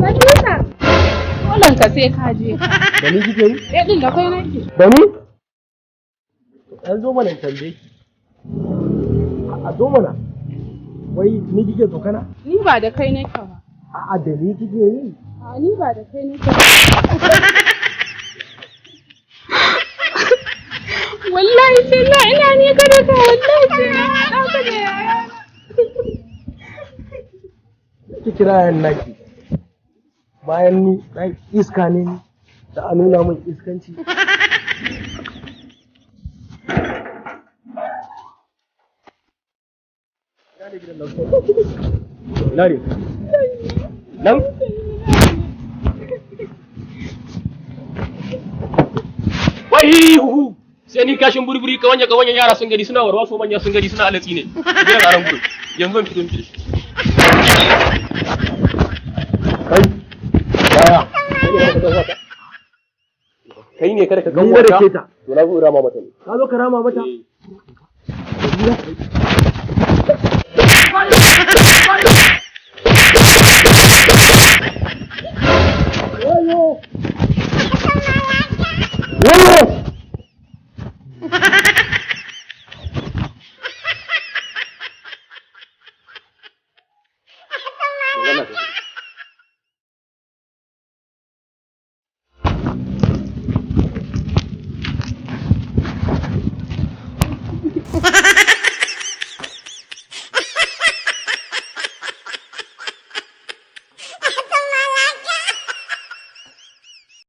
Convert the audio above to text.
Majalisa. Dolen ka sai ka je. Da ni kike yi? Eh din da kai nake. Da ni? Ɗan zo mana in tambaye ki. A zo mana. Wai ni kike tsokana? Ni ba da kai nake ba. A'a da ni kike yi? A ni ba da kai nake ba. Wallahi sai na ina ni kada ka wallahi sai na haɗa ka da yaya. Ki kira yayan naki. Bayan ni ɗan iska ne ni da a nuna min iskanci. Ina ne? Nan? Wai hu sai ni kashin burburi ka wanya ka wanya yara sun gani suna warwaso manya sun gani suna alatsi ne. Gidan aran gurin. Yanzu zan fito miki da shi. Kai. Yaya? Kai ne kada ka Ni da ke ta. To na zo rama mata ne. Ka zo ka rama mata? Eh. Wayo!